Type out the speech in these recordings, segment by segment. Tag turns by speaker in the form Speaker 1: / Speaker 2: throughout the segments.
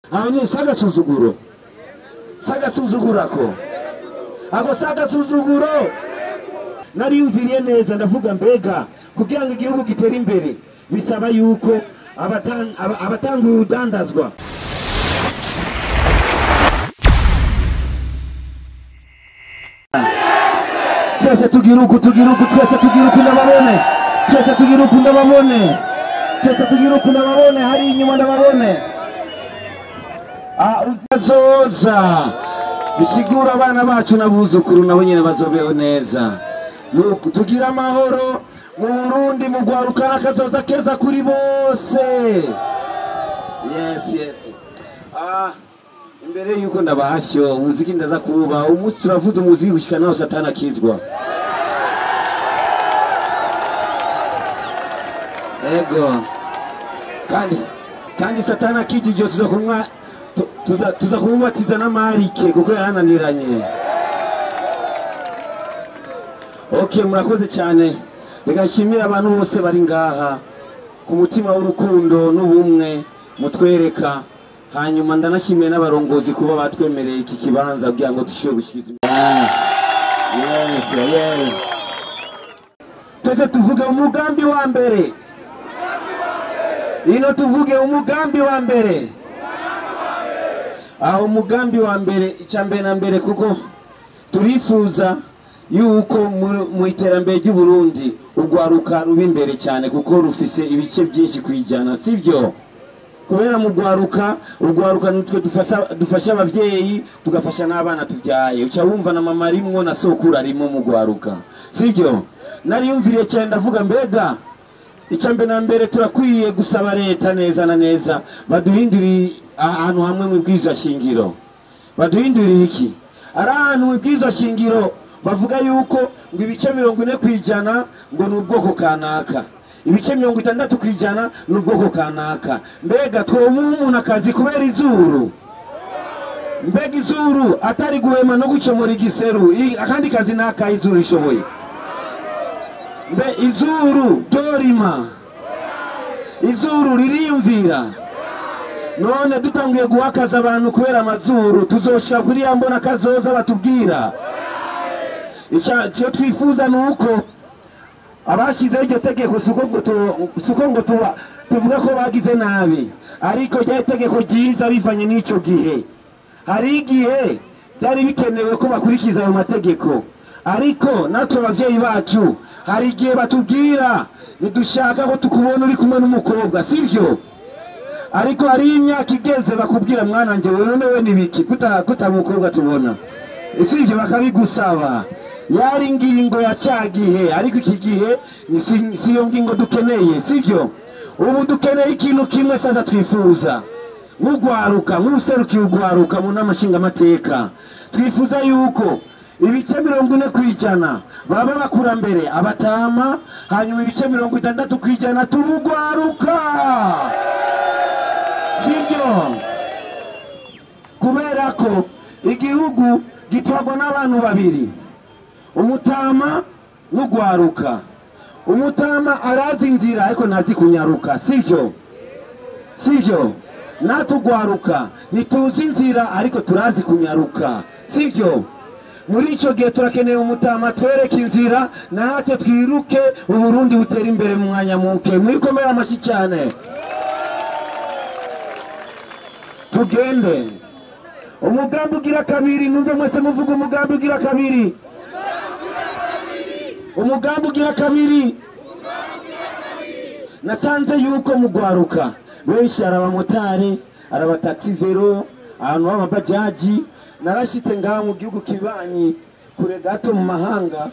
Speaker 1: Aho ni sagasuzuguro, sagasuzugurako ako sagasuzuguro. Nariyumviriye neza ndavuga mbega kugira ngo igihugu gitere imbere bisaba yuko abatanga urudandazwa. Twese tugiruku tugiruku, twese tugiruku ndababone, twese tugiruku ndababone, twese tugiruku ndababone, hari inyuma ndababone. Uzazoza bisigura abana bacu n'abuzukuru nabo nyene bazobeho neza. Nuko tugira amahoro mu Burundi, mu gwaruka n'akazoza keza kuri bose. Yes, yes. Imbere yuko ndabahashyo umuziki ndaza kuba umunsi turavuza umuziki gushika naho satana akizwa. Ego kandi satana akijije tuza kumwa tuza kumubatiza n'amarike kuko yarananiranye. Okay, murakoze cyane. Reka nshimire abantu bose bari ngaha ku mutima w'urukundo n'ubumwe mutwereka. Hanyuma ndanashimiye n'abarongozi kuba batwemereye iki kibanza kugira ngo dushobore gushikiza. Yes, yes. Twese tuvuge umugambi wa mbere. Ino tuvuge umugambi wa mbere. Aho umugambi wa mbere, icya mbere na mbere, kuko turifuza yuko mu iterambere ry'u Burundi urwaruka ruba imbere cyane, kuko rufise ibice byinshi kwijana, sivyo? Kubera mu rwaruka, urwaruka nitwe dufasha abavyeyi, tugafasha n'abana tuvyaye. Uca wumva na mama rimwo na sokuru arimo mu rwaruka, sivyo? Nariyumviriye cyane ndavuga mbega icya mbere na mbere turakwiye gusaba leta neza na neza baduhindurire ahantu hamwe mu bwiza shingiro. Baduhindurire iki? Ari ahantu mu bwiza shingiro bavuga yuko ngo ibice 40% ngo ni ubwoko kanaka, ibice 60% ni ubwoko kanaka. Mbega twomuha umuntu akazi kubera izuru? Mbega izuru atari guhema no gucomora igiseru, akandi kazi naka izuru ishoboye? Mbe izuru dorima, izuru ririyumvira. None dutangiye guhakaza abantu kubera amazuru, tuzoshika kuri ya mbona kazoza batubwira. Icyo twifuza nuko abashizeho iryo tegeko suko ngo tuvuga ko bagize nabi, ariko rya tegeko ryiza bivanye n'icyo gihe. Hari igihe byari bikenewe ko bakurikiza ayo mategeko, ariko natwe abavyeyi bacu hari igihe batubwira ntidushaka ko tukubona uri kumwe n'umukobwa, sivyo? Ariko hari imyaka igeze bakubwira mwana nje wewe none we nibiki kutamukobwa tubona, sivyo? Bakabigusaba. Yari ngingo ya cyagihe, ariko iki gihe si yo ngingo dukeneye, sivyo? Ubu dukeneye ikintu kimwe sasa twifuza nk'urwaruka, nk'userukiye urwaruka mu nama nshingamateka. Twifuza yuko ibice 40% baba bakura mbere abatama, hanyuma ibice 60% tubugwaruka, sivyo? Kubera ko igihugu gitwagwa n'abantu babiri, umutama n'ugwaruka. Umutama arazi inzira ariko ntazi kunyaruka, sivyo? Sivyo? Natugwaruka ntituzi inzira ariko turazi kunyaruka, sivyo? Muri ico gihe turakeneye umutama twereke inzira natwe twiruke Uburundi butera imbere mu mwanya muke. Mwikomera amashyi cyane. Tugende. Umugambi ugira kabiri, numve mwese muvuga umugambi ugira kabiri. Umugambi ugira kabiri. Nasanze yuko mugwaruka benshi arabamotari, arabataxi vero, abantu b'amabajaji. Narashitse ngaha mu gihugu kibanyi kure gato mu mahanga,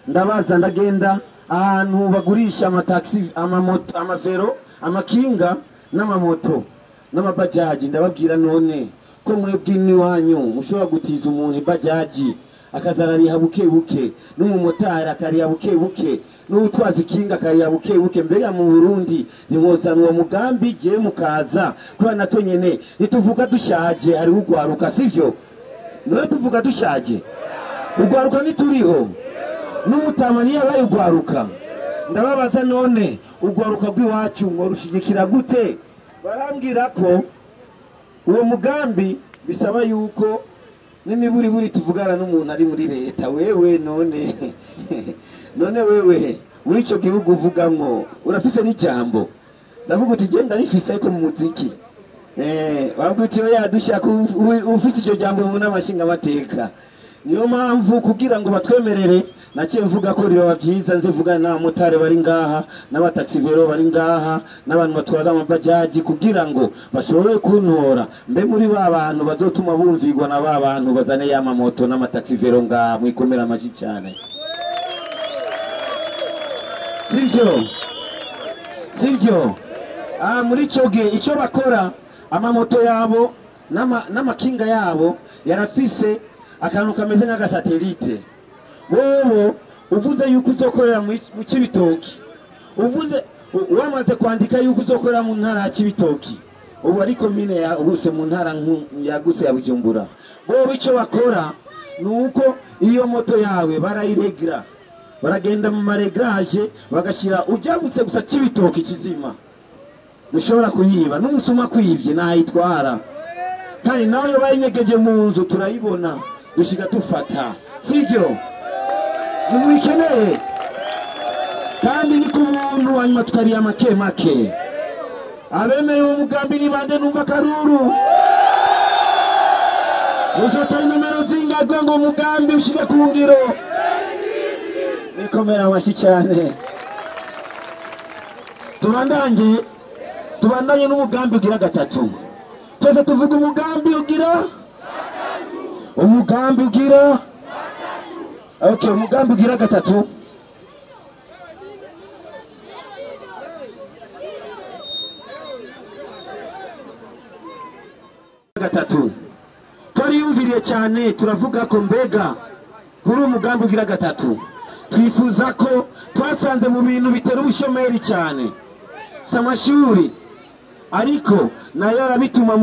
Speaker 1: ndabaza ndagenda ahantu bagurisha amataxi, amamoto, amavero, amakinga n'amamoto n'amabajaji. Ndababwira none ko mwebwe iwanyu mushobora gutiza umuntu ibajaji akazarariha buke buke, n'umumotari akariha buke buke, n'utwaza ikinga akariha buke buke. Mbega mu Burundi nimwozana uwo mugambi je mukaza kuba natwe nyene nituvuga dushaje, hari ugwaruka, sivyo? None tuvuga dushaje, ugwaruka nituriho n'umutama niyo abaye ugwaruka. Ndababaza none ugwaruka rw'iwacu ngo rushigikira gute? Barambwira ko Uwo mugambi bisaba yuko n'imiburiburi tuvugana n'umuntu ari muri leta. Wewe none none wewe muri ico gihugu uvugamwo urafise n'ijambo? Ndavuga uti genda rifise, ariko mu muziki bavuga uti oya, dushaka ufise iryo jambo mu nama nshingamateka. Niyo mpamvu kugira ngo batwemerere naciye mvuga ko biba byiza nze mvugana n'abamotari bari ngaha, n'abataxi-vélo bari ngaha, n'abantu batwara amabajaji, kugira ngo bashobore kuntora mbe muri ba bantu bazotuma bumvirwa na ba bantu bazane ya mamoto n'amataxi-vélo ngaha. Mwikomera amashyi cyane. Sivyo? Sivyo? Muri ico gihe icyo bakora, amamoto yabo n'amakinga yabo yarafise akantu kameze nk'agasatelite. Wowe uvuze yuko uzokorera mu Cibitoki, uvuze wamaze kwandika yuko uzokorera mu ntara ya Cibitoki, ubu ari komine yagutse mu ntara yagutse ya Bujumbura. Wowe icyo bakora ni uko iyo moto yawe barayiregira, baragenda mu ma réglage, bagashyira ujyabutse gusa Cibitoki kizima, mushobora kuyiba n'umusuma kwivye nayitwara, kandi nawe bayinyegeje mu nzu turayibona, dushiga dufata. Sivyo? Nimuyikeneye kandi ni ku buntu, hanyuma tukariya make make. Abemeye uwo mugambi ni bande? Numva karuru. Uzota inomero zingagwe ngo umugambi ushike ku ngiro? Nikomera amashyi cyane. Tubandanye, tubandanye n'umugambi ugira gatatu. Twese tuvuga umugambi ugira, umugambi ugira. Okay, umugambi ugira gatatu. Gatatu, twariyumviriye cyane, turavuga ko mbega kuri umugambi ugira gatatu twifuza ko twasanze mu bintu bitera ubushomeri cyane si amashuri, ariko nayo arabituma,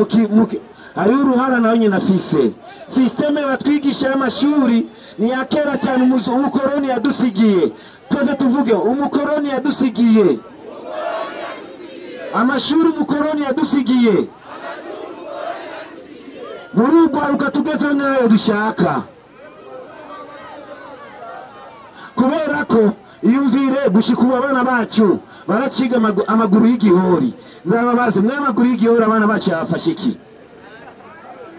Speaker 1: hariho uruhara nayo nyine afise. Système batwigisha y'amashuri ni iya kera cyane, umukoroni yadusigiye. Twese tuvuge umukoroni yadusigiye amashuri, umukoroni yadusigiye. Muri urwaruka tugezeho nayo dushaka, kubera ko iyumvire gushika ubu abana bacu baraciga amaguru y'igihori. Ndababaze mwe, amaguru y'igihori abana bacu yafashe iki?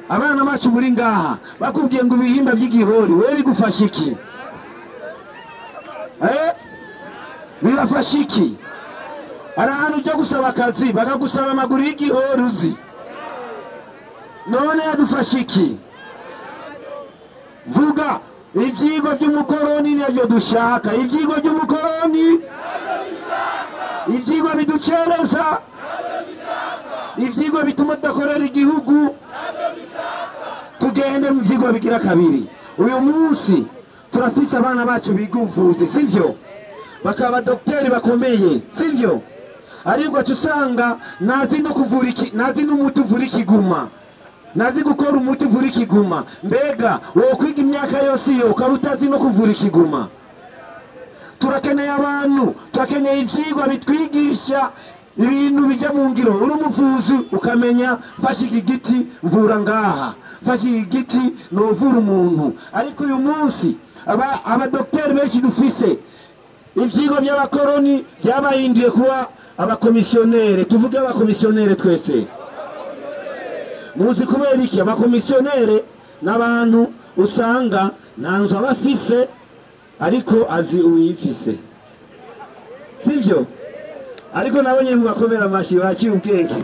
Speaker 1: Abana bacu muri ngaha, bakubwiye ngo ibihimba by'igihori, wewe bigufasha iki? Bibafasha iki? Hari ahantu ujya gusaba akazi bakagusaba amaguru y'igihori uzi? None yadufasha iki? Vuga ivyigwa by'umukoroni nabyo dushaka, ivyigwa by'umukoroni, ivyigwa biducereza, ivyigwa bituma tudakorera igihugu. Tugende mu vyigwa bigira kabiri. Uyu munsi turafise abana bacu biga ubuvuzi, sivyo? Bakaba dogiteri bakomeye, sivyo? Ariko aca usanga ntazi no kuvura iki, ntazi n'umuti uvura ikiguma, ntazi gukora umuti uvura ikiguma. Mbega wowe kwiga imyaka yose iyo ukaba utazi no kuvura ikiguma? Turakeneye abantu, turakeneye ivyigwa bitwigisha ibintu bija mu ngiro. Uri umuvuzi ukamenya mfashe iki giti mvura ngaha, mfashe iki giti novura umuntu. Ariko uyu munsi abadokiteri benshi dufise, ivyigwa by'abakoroni byabahinduye kuba abakomisiyonere. Tuvuge abakomisiyonere twese. Muzi kubera iki? Abakomisiyonere n'abantu usanga nta nzu aba afise, ariko azi uyifise, sivyo? Ariko nabonye mu bakomera amashyi baciye ubwenge.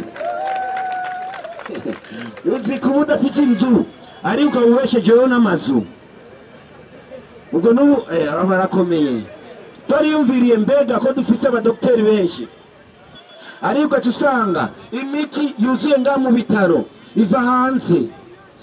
Speaker 1: Uzi kuba udafise inzu ariko ukaba ubeshejeho n'amazu? Ubwo n'ubu aba barakomeye. Twariyumviriye mbega ko dufise abadokiteri benshi, ariko ugaca usanga imiti yuzuye ngaha mu bitaro iva hanze,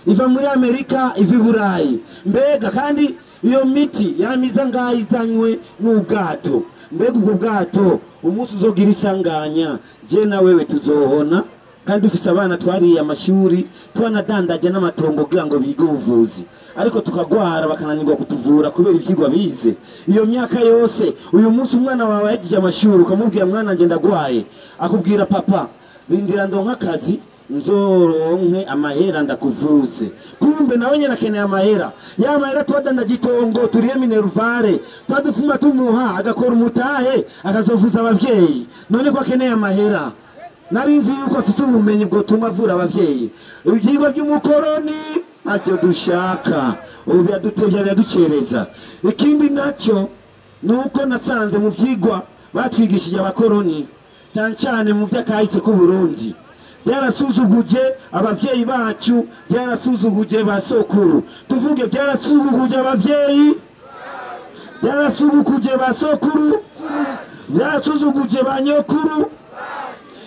Speaker 1: iva muri Amerika, iva i Burayi. Mbega kandi iyo miti yamiza ngaha izanywe n'ubwato, mbega ubwo bwato umunsi uzogira isanganya, je na wewe tuzohona? Kandi dufise abana twariye amashuri, twanadandaje n'amatongo kugira ngo bige ubuvuzi, ariko tukagwara bakananirwa kutuvura kubera ivyigwa bize iyo myaka yose. Uyu munsi umwana wawe yahejeje amashuri, ukamubwira mwana nje ndagwaye, akubwira papa rindira ndonka akazi. nzoronke amahera ndakuvuze. Kumbe nawe nyene akeneye amahera, ya mahera twadandaje itongo turiye minervare, twadufuma tumuha agakora umutahe akazovuza abavyeyi. None ko akeneye amahera, narinzi yuko afise ubumenyi bwo tuma avura abavyeyi. Ibyigwa by'umukoroni ntacyo dushaka, ubu byadutevya byaducereza. Ikindi nacyo nuko nasanze mu vyigwa batwigishije abakoroni cyane cyane mu by'akahise k'u Burundi, byarasuzuguje abavyeyi bacu, byarasuzuguje ba sokuru. Tuvuge byarasuzuguje abavyeyi, byarasuzuguje ba sokuru, byarasuzuguje ba nyokuru.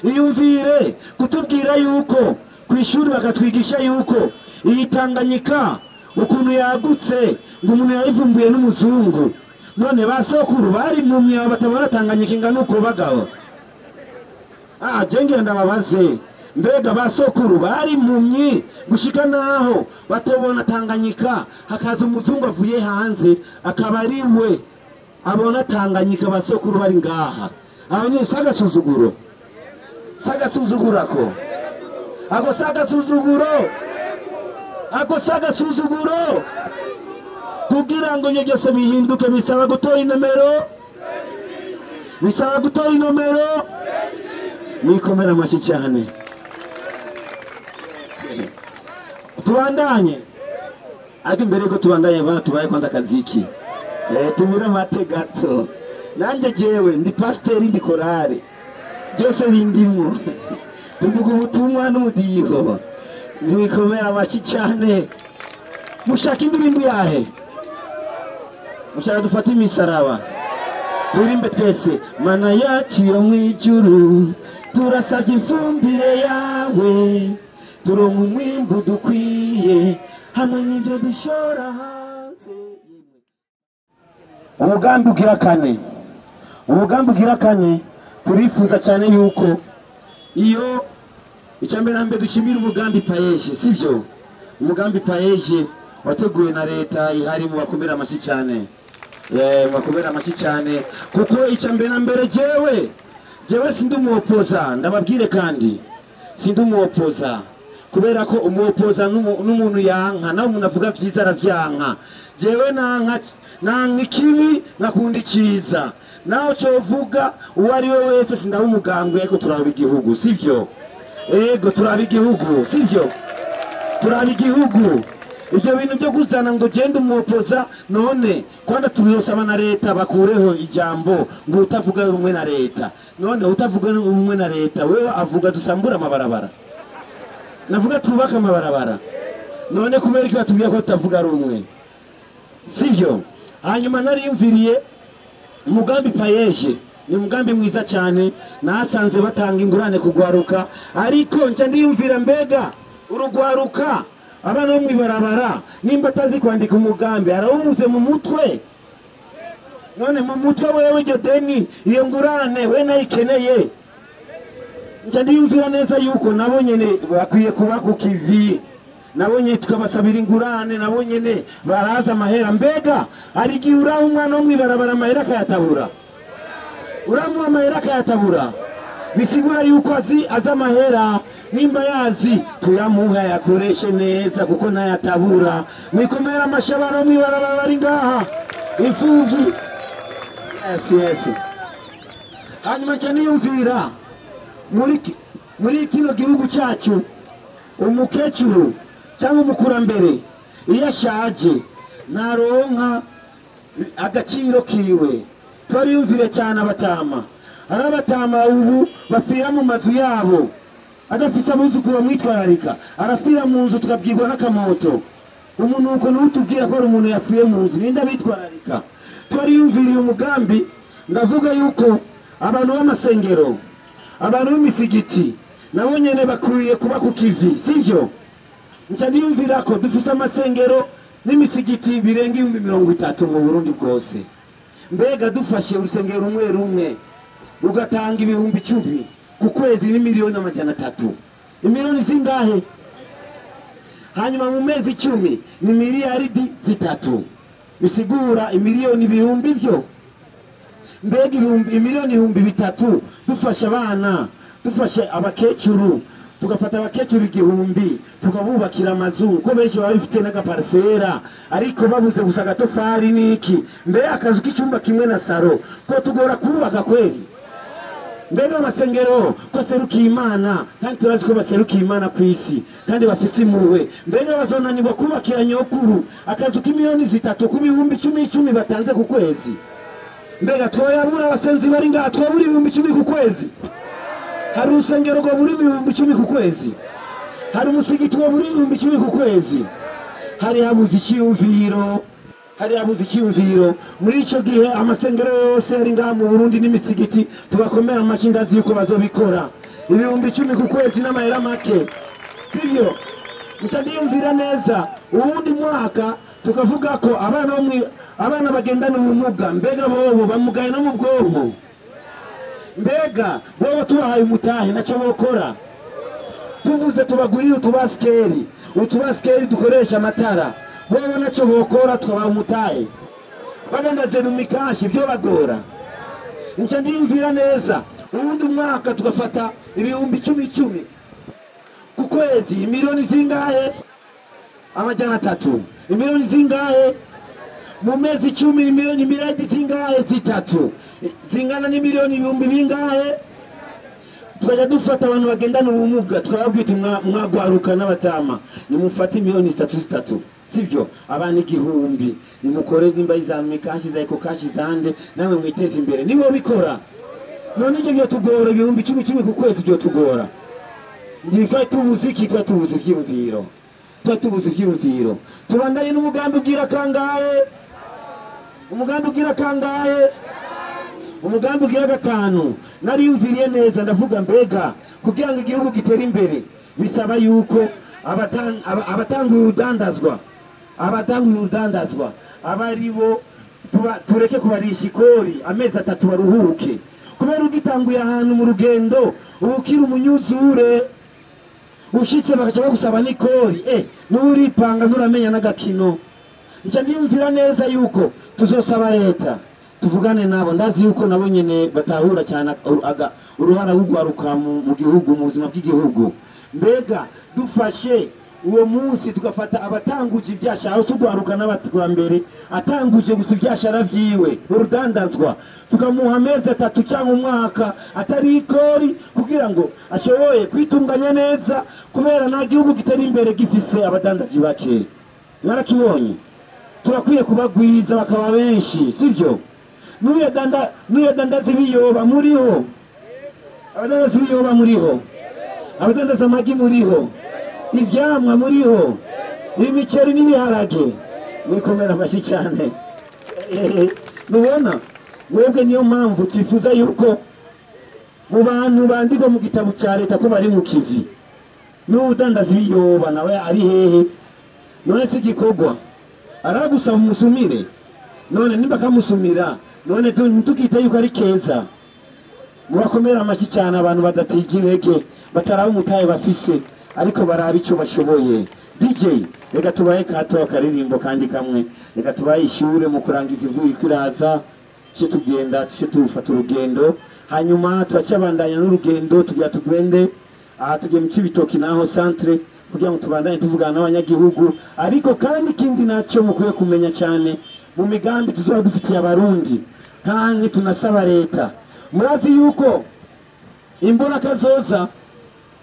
Speaker 1: Iyumvire kutubwira yuko kwishuri bakatwigisha yuko iyi Tanganyika ukuntu yagutse ngo umuntu yayivumbuye n'umuzungu. None ba sokuru bari mu myaba batabona Tanganyika ingana uko bagabo. Jengera ndababaze, mbega ba sokuru bari mumyi gushika naho batobona Tanganyika, hakaza umuzungu avuye hanze akaba ari we abona Tanganyika, ba sokuru bari ngaha. Aho ni sagasuzuguro, sagasuzugurako, ako sagasuzuguro, ako sagasuzuguro. Kugira ngo ibyo byose bihinduke bisaba gutora inomero, bisaba gutora inomero. Mwikomera amashyi cyane. Tubandanye, ariko imbere yuko tubandanye bana tubaye kwanda kaziki, tumira amate gato. Nanjye jewe ndi pasiteri, ndi korale, byose bindimo. Tuvuga ubutumwa n'umudiho. Mwikomera amashyi cyane. Mushaka indirimbo yahe? Mushaka dufate imisaraba turimbe twese. Mana yacu yo mwijuru, turasabye ifumbire yawe, turonka umwimbu dukwiye hamwe n'ibyo dushora hanze. Umugambi ugira kane, umugambi ugira kane, turifuza cyane yuko iyo icambere na mbere dushimira umugambi payeje, sivyo? Umugambi payeje wateguwe na leta ihari, mu bakomera amashyi cyane, bakomera amashyi cyane, kuko icambere na mbere jewe sindi umuopoza, ndababwire kandi sindi umuopoza, kubera ko umuopoza n'umuntu yanka, nawe umuntu avuga byiza aravyanka. Jewe nanka ikibi nkakunda iciza, naho covuga uwo ari we wese sindaba umugambwe, ariko turaba igihugu, sivyo? Ego turaba igihugu, sivyo? Turaba igihugu. Ibyo bintu byo kuzana ngo genda umuopoza, none kwanda tuzosaba na leta bakureho ijambo ngo utavuga rumwe na leta. None utavuga rumwe na leta wewe avuga dusambura amabarabara, navuga twubaka amabarabara. None kubera iki batubwiye ko tutavuga rumwe, sivyo? Hanyuma nariyumviriye umugambi payeje ni umugambi mwiza cyane, nasanze batanga ingurane kugwaruka, ariko nca ndiyumvira mbega urugwaruka abana bo mwibarabara nimba atazi kwandika umugambi arawumuze mu mutwe. None mu mutwe wewe iryo deni iyo ngurane we nayikeneye. Nca ndiyumvira neza yuko nabo nyene bakwiye kuba ku kivi, nabo nyene tukabasabira ingurane, nabo nyene baraza amahera. Mbega hari igihe uraha umwana wo mwibarabara amahera akayatabura, uramuha amahera akayatabura, bisigura yuko azi amahera. Nimba yazi tuyamuha yakoreshe neza kuko nayatabura. Mwikomera amashabara mwibarabara bari ngaha imfuvyi. Yes, yes. Hanyuma nca niyumvira muri kino gihugu cyacu umukecuru cyangwa umukurambere iyo ashaje naronka agaciro kiwe. Twariyumvire cyane abatama, ari abatama ubu bapfira mu mazu yabo, adafise abuzukuru bamwitwararika, arapfira mu nzu tukabwirwa n'akamoto. Umunuko n'utubwira ko ari umuntu yapfuye mu nzu, ninde abitwararika? Twariyumviriye umugambi, ndavuga yuko abantu b'amasengero, abantu b'imisigiti nabo nyene bakwiye kuba ku kivi, sivyo? Nca niyumvira ko dufise amasengero n'imisigiti birenga 30,000 mu Burundi bwose. Mbega dufashe urusengero rumwe rumwe rugatanga 10,000 ku kwezi ni 300,000,000. Imiliyoni zingahe? Hanyuma mu mezi 10 ni miliyaridi 3, bisigura imiliyoni ibihumbi byo. Mbega imiliyoni 3,000 dufasha abana, dufashe abakecuru, Tugafata abakecuru 1000 tukabubakira amazu, ko benshi baba bifite n'agaparsera ariko babuze gusa agatofari niki. Mbe akazu k'icyumba kimwe na saro ko tugora kubaka kweli? Mbega amasengero ko serukiye Imana, kandi turazi ko baserukiye Imana ku isi kandi bafise impuhwe, mbega bazonanirwa kubakira nyokuru akazu k'imiliyoni 3 ku bihumbi 10 batanze ku kwezi? Mbega twoyabura abasenzi bari ngaha, twabura 10,000 ku kwezi? Hari urusengero rwabura 10,000 ku kwezi? Hari umusigiti wabura 10,000 ku kwezi? Hari habuze icyiyumviro, hari habuze icyiyumviro. Muri ico gihe amasengero yose ari ngaha mu Burundi n'imisigiti tubakomera amashyi, ndazi yuko bazobikora. 10,000 ku kwezi n'amahera make, sivyo? Nca ndiyumvira neza uwundi mwaka tukavuga ko abana bagendana ubumuga, mbega bobo bamugaye no mu bwonko, mbega bobo tubahaye umutahe nacyo bokora? Tuvuze tubagurire utubasikeri dukoresha amatara, bobo nacyo bokora? Tukabaha umutahe badandaze mu mikashi byo bagora. Nca ndiyumvira neza uwundi mwaka tugafata 10,000 ku kwezi, miliyoni zingahe? 300. Miliyoni zingahe mu mezi 10? Miliyoni miradi zingahe? 3 zingana ni miliyoni ibihumbi bingahe? Tukaja dufata abantu bagendana ubumuga tukababwita mwagwaruka n'abatama, nimufate miliyoni 3 sivyo? Abana 1000 nimukore nimba izamwe kashi za eko kashi zande, namwe mwiteze imbere. Nibo bikora. None ibyo byotugora 10,000 ku kwezi byotugora? Ndikwa tubuze iki? Twa tubuze ivyiyumviro, twa tubuze ivyiyumviro. Tubandanye n'umugambi ugira kangahe? Umugambi ugira kangahe? Umugambi ugira 5. Nariyumviriye neza ndavuga, mbega kugira ngo igihugu gitere imbere bisaba yuko abatanga urudandazwa abaribo tureke kubarisha ikori amezi 3 baruhuke. Kubera ugitanguye ahantu mu rugendo ubukira umunyuzure ushitse bakaca bagusaba n'ikori, n'uripanga nturamenya n'agakino. Nca ndiyumvira neza yuko tuzosaba leta tuvugane nabo, ndazi yuko nabo nyene batahura cyane uruhara rw'ugwaruka mu gihugu, mu buzima bw'igihugu. Mbega dufashe uwo munsi tugafata abatanguje ibyashara, usugwaruka n'abakurambere atanguje gusa ibyashara vyiwe urudandazwa, tukamuha amezi 3 cyangwa umwaka atari ikori kugira ngo ashoboye kwitunganya neza, kubera nta gihugu gitera imbere gifise abadandaji bake. Mwarakibonye, turakwiye kubagwiza bakaba benshi, sivyo? N'uyo dandaza ibiyoba muriho, abadandaza ibiyoba muriho, abadandaza amagi muriho, ivyamwa muriho, imiceri n'ibiharage, mwikomera amashyi cyane. Mubona mwebwe, niyo mpamvu twifuza yuko mu bantu bandikwa mu gitabo cya leta ko bari mu kivi, n'udandaza ibiyoba nawe ari hehe? None si igikorwa aragusaba umusumire? None nimba kamusumira, none ntukite yuko ari keza. Mubakomera amashyi cyane abantu badatiga intege, bataraba umutahe bafise ariko baraba icyo bashoboye. DJ, reka tubahe kato akaririmbo kandi kamwe, reka tubahe ishure mu kurangiza imvugo ikiraza, tuce tugenda, tuce tufata urugendo, hanyuma turacabandanya n'urugendo tugira tugende aha tugiye mu Cibitoki naho centre, kugira ngo tubandanye tuvugana n'abanyagihugu. Ariko kandi ikindi nacyo mukwiye kumenya cyane mu migambi tuzoba dufitiye abarundi, kandi tunasaba leta, murazi yuko imbona kazoza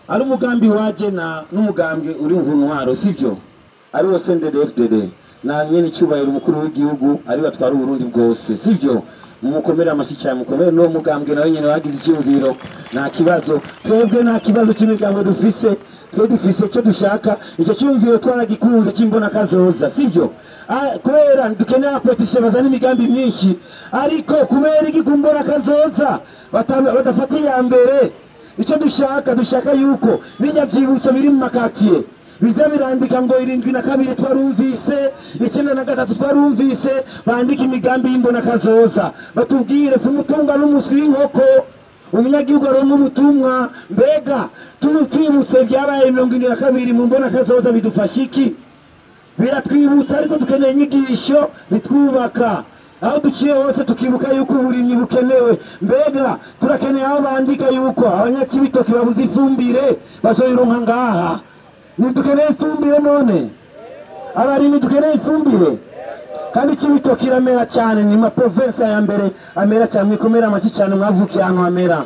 Speaker 1: ari umugambi waje na n'umugambi uri mu ntwaro, sivyo? Ari wo CNDD-FDD na nyene cyubahiro umukuru w'igihugu ari batwara Uburundi bwose, sivyo? Mukomere amashyi cyane, mukomere no mugambwe nawe nyene wagize icyumviro. Nta kibazo, twebwe nta kibazo cy'imigambo dufise, twe dufise icyo dushaka, icyo cyumviro twaragikunze cy'imbona kazoza, sivyo? Kubera dukeneye abapolitisiye bazana imigambi myinshi, ariko kubera igikumbona kazoza badafata iya mbere. Icyo dushaka, dushaka yuko bijya byibutso biri mu makatiye biza birandika ngo 72 twarumvise, 93 twarumvise, bandika imigambi y'imbona kazoza, batubwire fumutunga n'umuswi w'inkoko, umunyagihugu aronka ubutumwa. Mbega twibutse byabaye 72 mu mbona kazoza bidufasha iki? Biratwibutsa, ariko dukeneye inyigisho zitwubaka. Aho duciye hose tukibuka yuko uburimyi bukenewe. Mbega turakeneye aho bandika yuko abanyakibitoki babuze ifumbire bazoyironka ngaha. Ntidukeneye ifumbire none? Abarimyi dukeneye ifumbire. Kandi Cibitoki iramera cyane, ni ma province ya mbere amera cyane. Mwikomera amashyi cyane, mwavukiye ahantu hamera,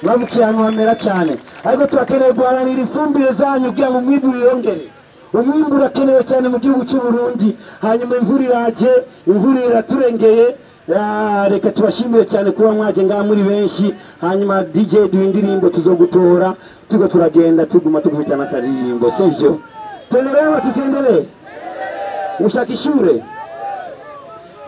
Speaker 1: mwavukiye ahantu hamera cyane. Ariko turakeneye guharanira ifumbire zanyu kugira ngo umwimbu wiyongere. Umwimbu urakenewe cyane mu gihugu cy'u Burundi. Hanyuma imvura iraje, imvura iraturengeye. Reka tubashimire cyane kuba mwaje ngaha muri benshi. Hanyuma DJ duha indirimbo tuzogutora, tuko turagenda tuguma tukubitana akaririmbo, sivyo? Tuendelee ama tusiendelee? Mushaka ishure?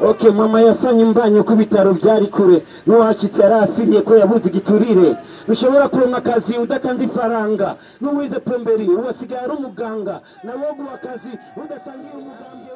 Speaker 1: Okay, mama yafanye imbanyo ku bitaro byari kure, n'uwashitse yarafiriye ko yabuze igiturire. Ntushobora kuronka akazi udatanze ifaranga, n'uwize pemberi ubu asigaye ari umuganga, nawe woguha akazi udasangiye umugambwe.